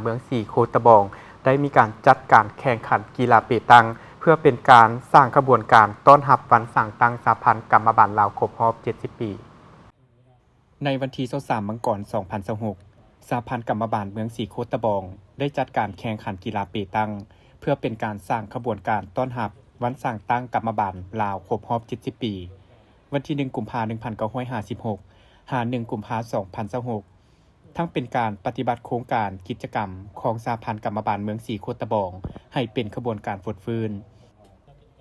ເມືອງສີໂຄດຕະບອງ ໄດ້ມີການຈັດການແຂ່ງຂັນກິລາເປຕັງ ເພື່ອເປັນການສ້າງຂະບວນການຕ້ອນຮັບວັນສ້າງຕັ້ງສະຫະພັນກຳມະບານລາວຄົບຮອບເຈັດສິບປີ. ໃນວັນທີຊາວສາມ ມັງກອນ ສອງພັນຊາວຫົກ ສະຫະພັນກຳມະບານເມືອງສີໂຄດຕະບອງ ໄດ້ຈັດການແຂ່ງຂັນກິລາເປຕັງ ເພື່ອເປັນການສ້າງຂະບວນການຕ້ອນຮັບວັນສ້າງຕັ້ງກຳມະບານລາວຄົບຮອບເຈັດສິບປີ ວັນທີໜຶ່ງ ກຸມພາ ໜຶ່ງພັນເກົ້າຮ້ອຍຫ້າສິບຫົກ ຫາ ໜຶ່ງ ກຸມພາ ສອງພັນຊາວຫົກ ທັງເປັນການປະຕິບັດໂຄງການກິດຈະກຳຂອງສະຫະພັນກຳມະບານເມືອງສີໂຄດຕະບອງ ໃຫ້ເປັນຂະບວນການຟົດຟື້ນ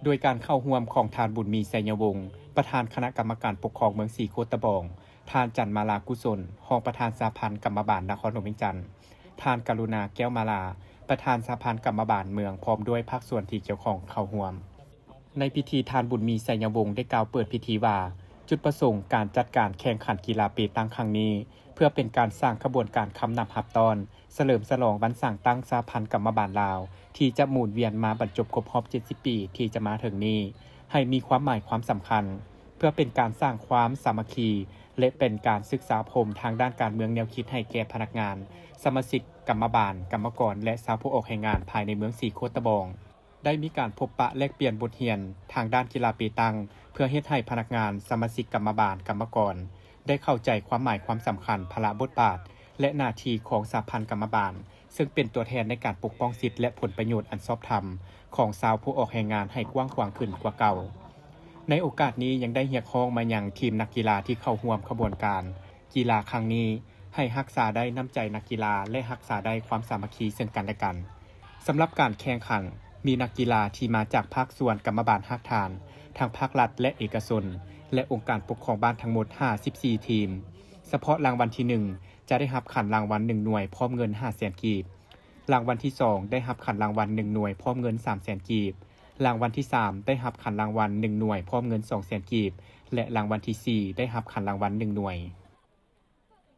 ໂດຍການເຂົ້າຮ່ວມຂອງທ່ານ ບຸນມີ ໄຊຍະວົງ ປະທານຄະນະກຳມະການປົກຄອງເມືອງສີໂຄດຕະບອງ, ທ່ານ ຈັນມາລາ ກຸສົນ ຮອງປະທານສະຫະພັນກຳມະບານນະຄອນຫຼວງວຽງຈັນ, ທ່ານ ກະລຸນາ ແກ້ວມາລາ ປະທານສະຫະພັນກຳມະບານເມືອງ ພ້ອມດ້ວຍພາກສ່ວນທີ່ກ່ຽວຂ້ອງເຂົ້າຮ່ວມ. ໃນພິທີ ທ່ານ ບຸນມີ ໄຊຍະວົງ ໄດ້ກ່າວເປີດພິທີວ່າ ຈຸດປະສົງການຈັດການແຂ່ງຂັນກິລາເປຕັງຄັ້ງນີ້ ເພື່ອເປັນການສ້າງຂະບວນການຄຳນັບຮັບຕ້ອນ ສະເຫຼີມສະຫຼອງວັນສ້າງຕັ້ງສະຫະພັນກຳມະບານລາວ ທີ່ຈະໝູນວຽນມາບັນຈົບຄົບຮອບເຈັດສິບປີທີ່ຈະມາເຖິງນີ້ ໃຫ້ມີຄວາມໝາຍຄວາມສຳຄັນ ເພື່ອເປັນການສ້າງຄວາມສາມັກຄີ ແລະ ເປັນການສຶກສາອົບຮົມທາງດ້ານການເມືອງແນວຄິດໃຫ້ແກ່ພະນັກງານ, ສະມາຊິກ, ກຳມະບານ, ກຳມະກອນ ແລະ ຊາວຜູ້ອອກແຮງງານພາຍໃນເມືອງສີໂຄດຕະບອງ. ໄດ້ມີການພົບປະແລກປ່ຽນບົດຮຽນທາງດ້ານກິລາເປຕັງ ເພື່ອເຮັດໃຫ້ພະນັກງານ, ສະມາຊິກກຳມະບານ, ກຳມະກອນ ໄດ້ເຂົ້າໃຈຄວາມໝາຍຄວາມສຳຄັນ, ພາລະບົດບາດ ແລະ ໜ້າທີ່ຂອງສະຫະພັນກຳມະບານ, ເຊິ່ງເປັນຕົວແທນໃນການປົກປ້ອງສິດ ແລະ ຜົນປະໂຫຍດອັນຊອບທຳຂອງຊາວຜູ້ອອກແຮງງານໃຫ້ກວ້າງຂວາງຂຶ້ນກວ່າເກົ່າ. ໃນໂອກາດນີ້ຍັງໄດ້ຮຽກຮ້ອງມາຍັງທີມນັກກິລາທີ່ເຂົ້າຮ່ວມຂະບວນການ ກິລາຄັ້ງນີ້ ໃຫ້ຮັກສາໄດ້ນ້ຳໃຈນັກກິລາ ແລະ ຮັກສາໄດ້ຄວາມສາມັກຄີເຊິ່ງກັນແລະກັນ. ສຳລັບການແຂ່ງຂັນ ມີນັກກິລາທີ່ມາຈາກພາກສ່ວນກຳມະບານຮາກຖານ ທັງພາກລັດ ແລະ ເອກະຊົນ ແລະ ອົງການປົກຄອງບ້ານທັງໝົດ ຫ້າສິບສີ່ ທີມ. ສະເພາະລາງວັນທີໜຶ່ງ ຈະໄດ້ຮັບຂັນລາງວັນໜຶ່ງໜ່ວຍ ພ້ອມເງິນ ຫ້າແສນ ກີບ. ລາງວັນທີສອງ ໄດ້ຮັບຂັນລາງວັນໜຶ່ງໜ່ວຍ ພ້ອມເງິນ ສາມແສນ ກີບ. ລາງວັນທີສາມ ໄດ້ຮັບຂັນລາງວັນໜຶ່ງໜ່ວຍ ພ້ອມເງິນ ສອງແສນ ກີບ ແລະ ລາງວັນທີສີ່ ໄດ້ຮັບຂັນລາງວັນໜຶ່ງໜ່ວຍ.